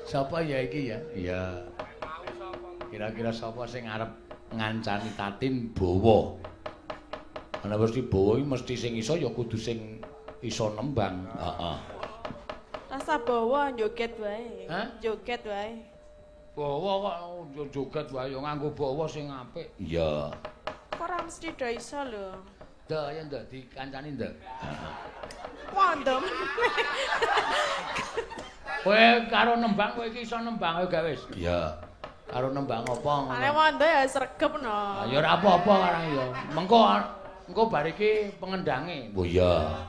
Speaker 1: Sapa ya iki ya? Iya. Kira-kira sapa sing arep ngancani Tatin bawa? Ana mesti bawa iki mesti sing iso ya kudu sing iso nembang. Heeh.
Speaker 2: Rasa bawa joget wae. Joget wae.
Speaker 1: Bawa kok joget wae ya nganggo bawa sing apik. Iya.
Speaker 2: Kok ora mesti do iso lho.
Speaker 1: Ndek ya ndek dikancani ndek. Heeh.
Speaker 2: Wandem.
Speaker 1: Kowe karo nembang kowe iki iso nembang kowe gak wis? Iya. Karo nembang apa ngono?
Speaker 2: Ane wondo ya sregep no.
Speaker 1: Ya ora apa-apa karang ya. Mengko engko bar iki pengendange. Oh iya.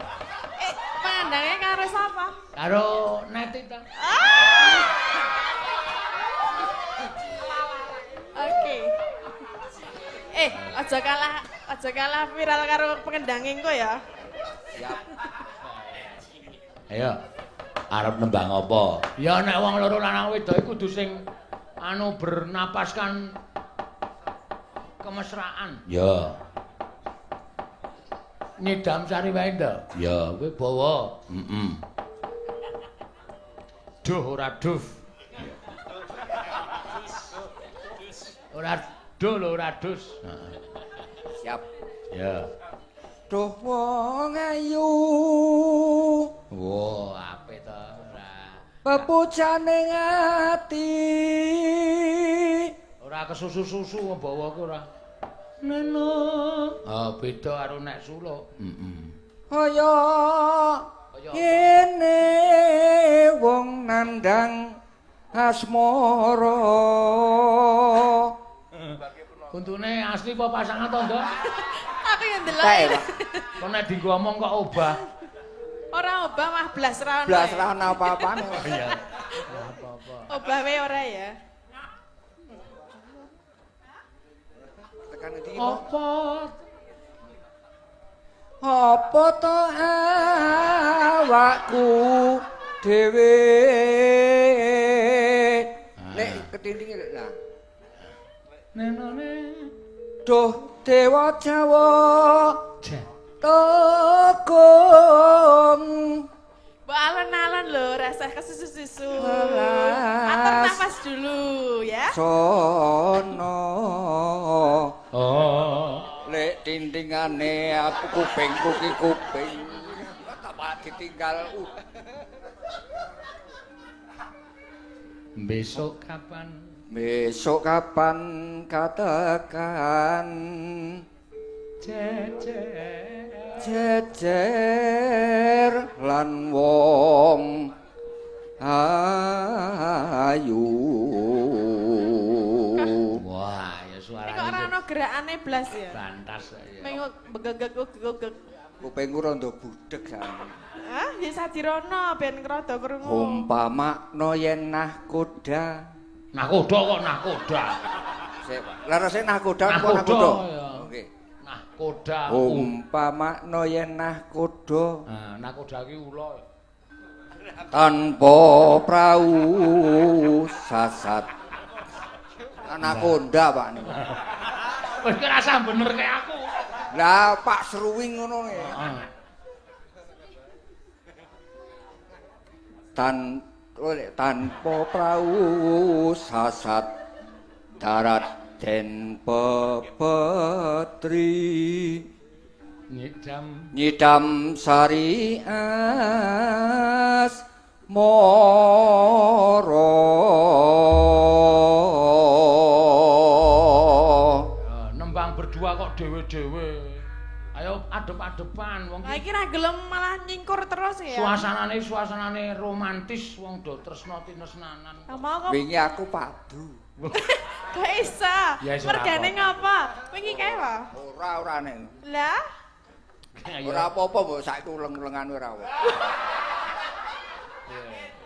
Speaker 2: Pengendange karo sapa?
Speaker 1: Karo Neti ta.
Speaker 2: Oke. Aja kalah viral karo pengendange engko ya.
Speaker 1: Siap. Ayo. Arep nembang apa? Ya nek wong loro lanang wedok iku kudu sing anu bernapaskan kemesraan. Ya. Nyidam sari wae nduk. Ya, kowe bawa. Heeh. Duh ora duf. Ora duh lho ora dus. Heeh.
Speaker 4: Siap.
Speaker 1: Ya.
Speaker 4: Duh wong ayu.
Speaker 1: Wah, apik to ora.
Speaker 4: Pepujane ati.
Speaker 1: Ora kesusu-susu bawa ku ora. Neno. Ah, beda karo nek suluk. Heeh.
Speaker 4: Kaya ngene wong nandang asmara.
Speaker 1: Untune asli apa pasangan to, Nduk?
Speaker 2: Aku yang ndelok.
Speaker 1: Kok nek dienggo omong kok obah.
Speaker 2: Ora obah mah blas ra ono.
Speaker 4: Blas ra ono apa-apane.
Speaker 1: Iya. Ora apa-apa.
Speaker 2: Obah wae ora ya.
Speaker 4: Tekan ngendi iki?
Speaker 1: Apa?
Speaker 4: Apa to awakku dhewe? Nek ketindinge lek lah.
Speaker 1: Nenone
Speaker 4: Duh Dewa Jawa Tekung.
Speaker 2: Mbok alon-alon lho, rasah kesusu-susu. Atur nafas dulu ya.
Speaker 4: Sono.
Speaker 1: Oh.
Speaker 4: Lek tintingane aku kupingku ki kuping. Tak ditinggal.
Speaker 1: Besok kapan?
Speaker 4: Besok kapan katakan
Speaker 1: jejer
Speaker 4: jejer lan wong ayu.
Speaker 1: Wah, ya suarane
Speaker 2: kok ora ono gerakane blas ya.
Speaker 1: Bantas ya.
Speaker 2: Mengok begegek-gegek.
Speaker 4: Kupingku rada budheg sampeyan.
Speaker 2: Ah, ya sadirono ben rada krungu.
Speaker 4: Umpamakna yen nahkoda.
Speaker 1: Nahkoda kok nahkoda.
Speaker 4: Sik, Pak. Lah rasane nahkoda apa nahkoda? Oke.
Speaker 1: Nahkoda.
Speaker 4: Umpamakna yen nahkoda.
Speaker 1: Nah, nahkoda ki ula.
Speaker 4: Tanpa prau sasat. Anakonda, Pak niku.
Speaker 1: Wis ki rasah bener kaya aku.
Speaker 4: Lah Pak Seruwing ngono e. Tanpa prau sasat darat den pepetri nyidam sari as moro.
Speaker 1: Nembang berdua kok dhewe-dhewe. Ayo adep-adepan wong
Speaker 2: iki ra gelem malah nyingkur terus ya.
Speaker 1: Suasanane romantis wong do tresna tinesnanan.
Speaker 4: Wingi aku padu.
Speaker 2: Gak iso. Mergane ngapa? Wingi kae wae.
Speaker 4: Ora ora nek.
Speaker 2: Lah
Speaker 4: ora apa-apa mbok saiki uleng-ulengan ora apa.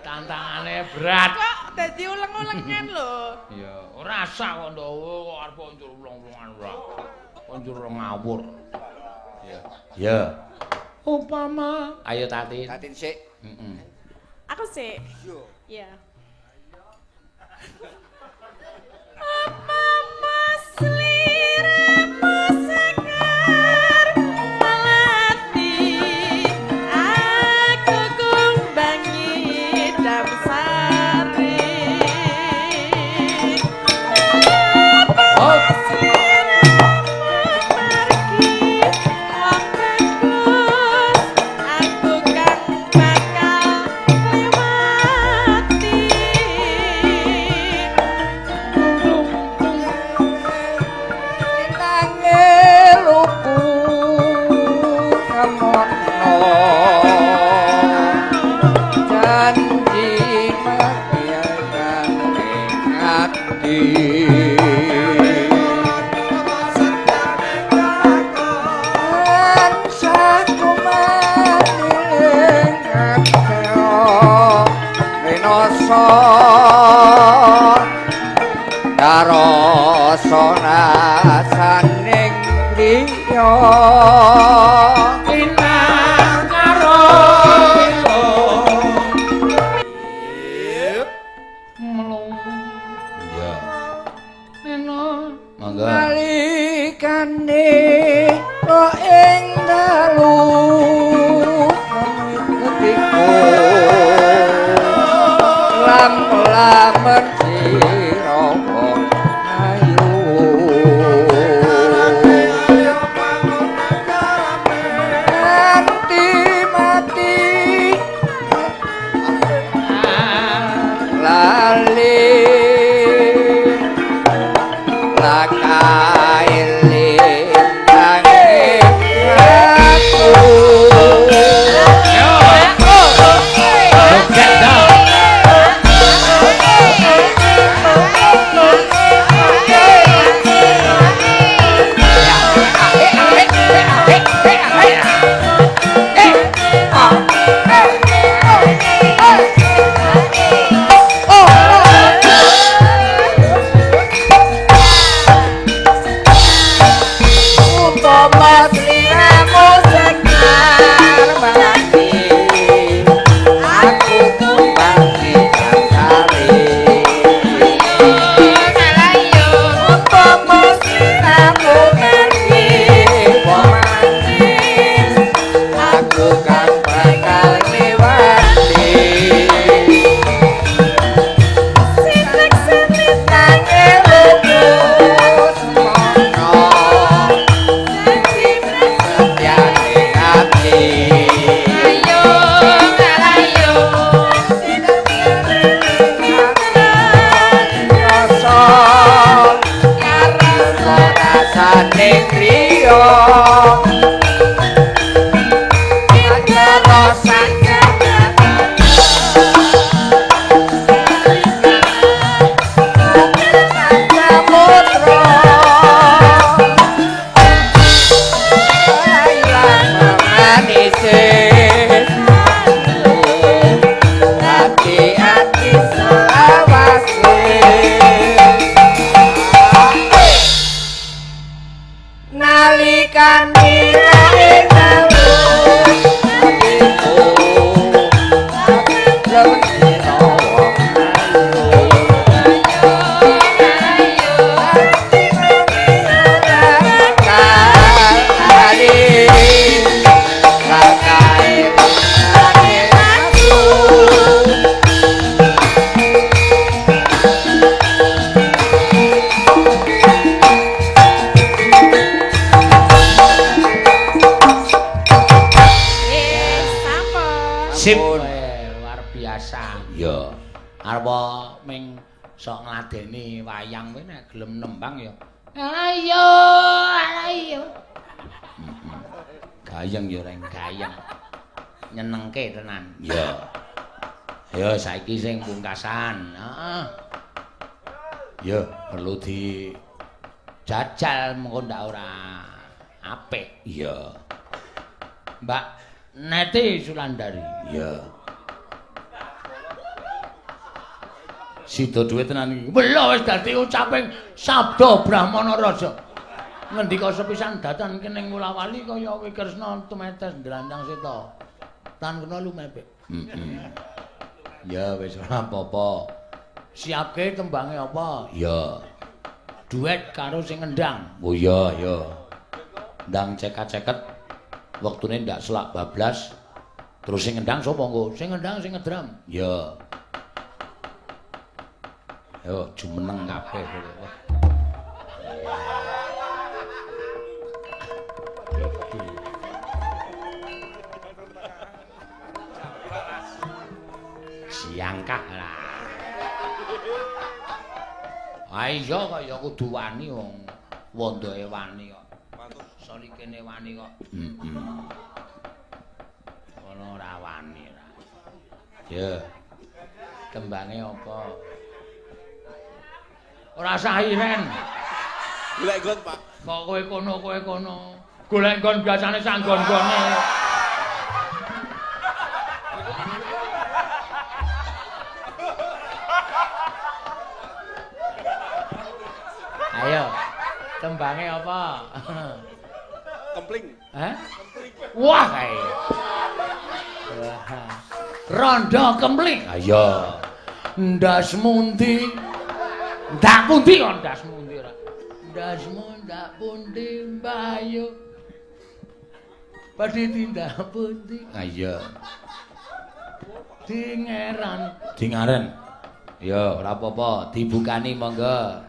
Speaker 1: Tantangane berat.
Speaker 2: Kok dadi uleng-ulengan lho.
Speaker 1: Iya, ora sah kok ndok kok arep njur uleng-ulengan ora. Kok njur ngawur. Iya. Ya. Upama ayo Tatin.
Speaker 4: Tatin sik.
Speaker 1: Heeh.
Speaker 2: Aku sik.
Speaker 4: Iya.
Speaker 2: Iya. Apa mas liremu sekar melati aku kumbangi dam sari. Apa mas liremu margi wong bagus aku kang bakal liwati.
Speaker 4: Rasa rasaning liya
Speaker 1: pinang karo melu. Iya. Neno, monggo.
Speaker 4: Nalikane kok ing dalu ketiku lam-lamen sira wong ayu nganti mati lali lakaile tangi aku.
Speaker 1: Yo. Joget dong. Sip, luar biasa. Ya. Arep ming sok ngladeni wayang kowe nek gelem nembang ya. Ayo, ayo. Gayeng ya reng gayeng. Nyenengke tenan. Ya. Ya saiki sing pungkasan. Heeh. Ya perlu di jajal mengko ndak ora apik. Iya. Mbak Neti Sulandari. Iya. Sida duwe tenan iki. Wela wis dadi ucaping sabda Brahmana Raja. Ngendika sepisan datan kening Wulawali kaya Wikresna tumetes ndrantang seta. Tan kena lumepek. Heeh. Ya wis ora apa-apa. Siapke tembange apa? Ya. Duet karo sing ngendang. Oh iya, ya. Ndang cekat-ceket. Wektune ndak selak bablas. Terus sing ngendang sapa engko? Sing ngendang sing ngedram. Ya. Yo jumeneng kabeh kowe. Siangkah lah. Ayo kok ya kudu wani wong wondoe wani kok. Solikene wani kok. Heeh. Kono ora wani ora. Ya. Tembange apa? Ora usah iren.
Speaker 5: Golek nggon, Pak.
Speaker 1: Kok kowe kono, kowe kono. Golek nggon biasane sak nggon-nggone. Ayo. Tembange apa?
Speaker 5: Kempling.
Speaker 1: Hah? Wah kae. Wah. Rondo kempling. Ayo. Ndas mundi. Ndak pundi kok ndas mundi ora. Ndasmu ndak pundi mbayu. Badhe tindak pundi? Ayo. Dingeran. Dingaren. Ya ora apa-apa, dibukani monggo.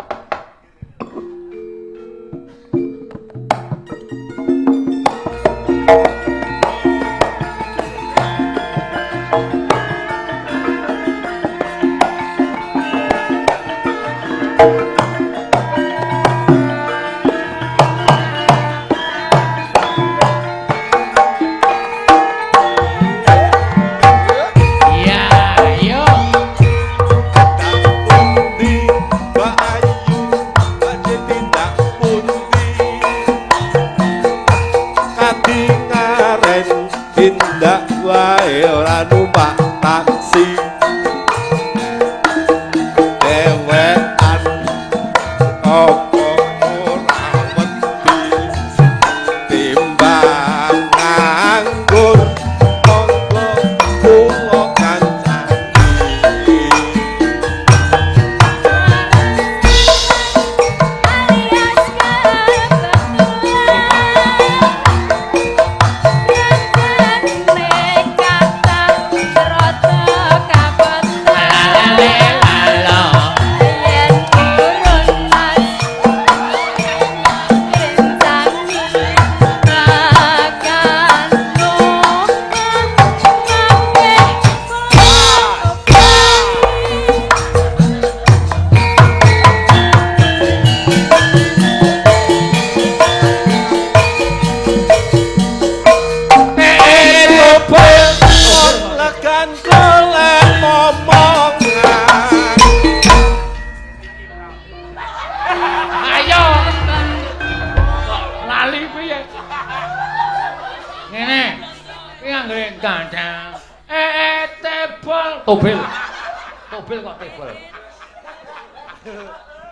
Speaker 1: Tobel. Tobel kok tebel.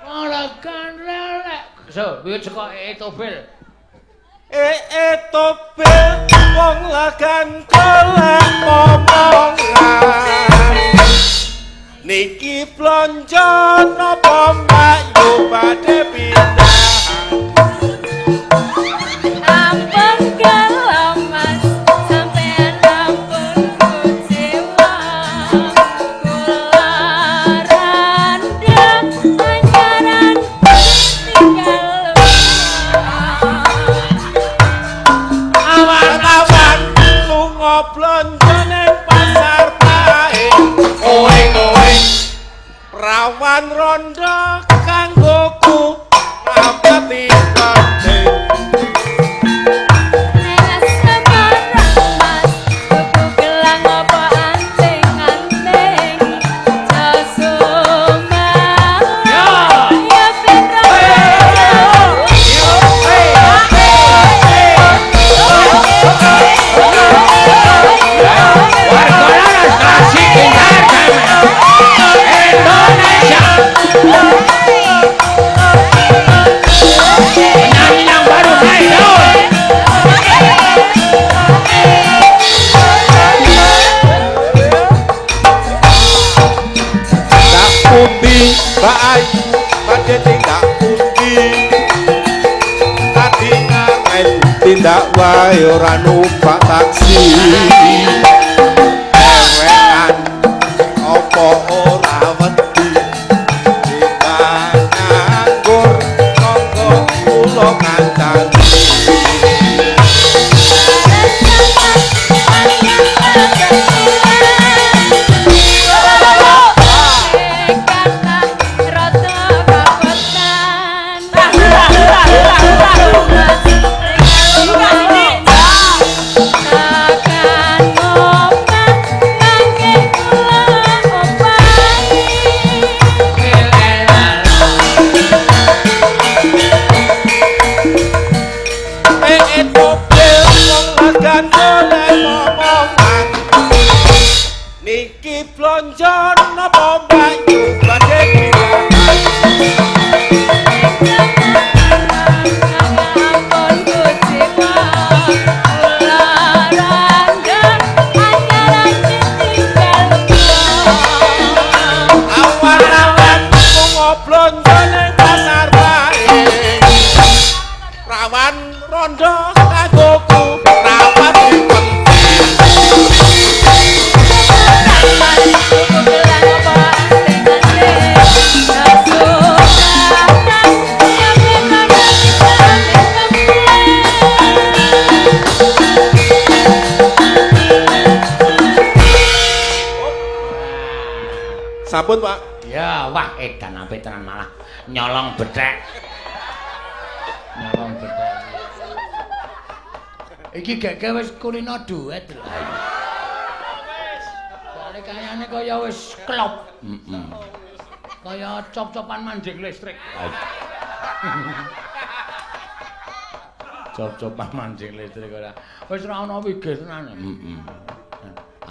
Speaker 1: Ora kan lelek. So, wiwit saka tobel.
Speaker 5: Tobel wong lagan golek omongan. Niki blonjo napa Mbak Yu badhe pindahan?
Speaker 3: Ampun kula Mas, sampean ampun kuciwa. Kula randha anyaran tinggal.
Speaker 5: Awan-awan lunga blonjo ning pasar Pahing. Oeng-oeng prawan rondo kanggoku rapati penting.
Speaker 3: Nek sebarang Mas, tuku gelang apa anting-anting. Jasumalang ya ben
Speaker 1: Indonesia. Penyanyi yang baru naik daun.
Speaker 5: Tak pundi Mbak Ayu badhe tindak pundi? Tadi ngamen tindak wae ora numpak taksi. Dewean apa ora wedi? Timbang nganggur monggo kula kancani. Tobel wong lagan golek omongan. Niki blonjo napa Mbak Yu badhe pindahan?
Speaker 3: Ampun kuciwa, kula randha anyaran ditinggal.
Speaker 5: Awan-awan lunga blonjo ning pasar Pahing. Rawan rondo kanggoku rapati penting. Sampun, Pak.
Speaker 1: Ya, wah edan apik tenan malah nyolong bethek. Nyolong bethek. Iki gege wis kulino duet lho. Soale kayane kaya wis klop. Heeh. Kaya cop-copan manjing listrik. Cop-copan manjing listrik ora. Wis ora ana wigih tenan. Heeh.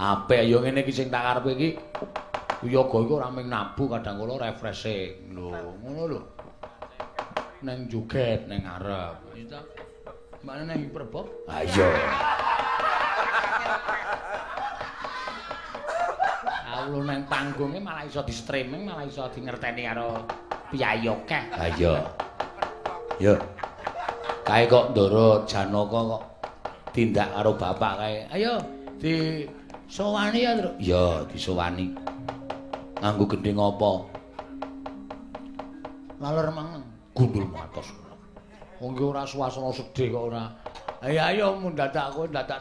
Speaker 1: Apik ya ngene iki sing tak karepe iki. Yoga iku ora mung nabu kadang kala refreshing. Lho, ngono lho. Neng joget neng ngarep. Iya ta? Mbakne neng hiperbox? Ha iya. Aku neng panggunge malah iso di streaming, malah iso di ngerteni karo piyayi akeh. Ha iya. Yo. Kae kok Ndara Janaka kok tindak karo bapak kae. Ayo disowani ya, Truk. Iya, disowani. Nganggo gendhing apa? Laler mangan gundul matos. Wong ki ora suasana sedih kok ora. Ayo ayo mun dadak kowe dadak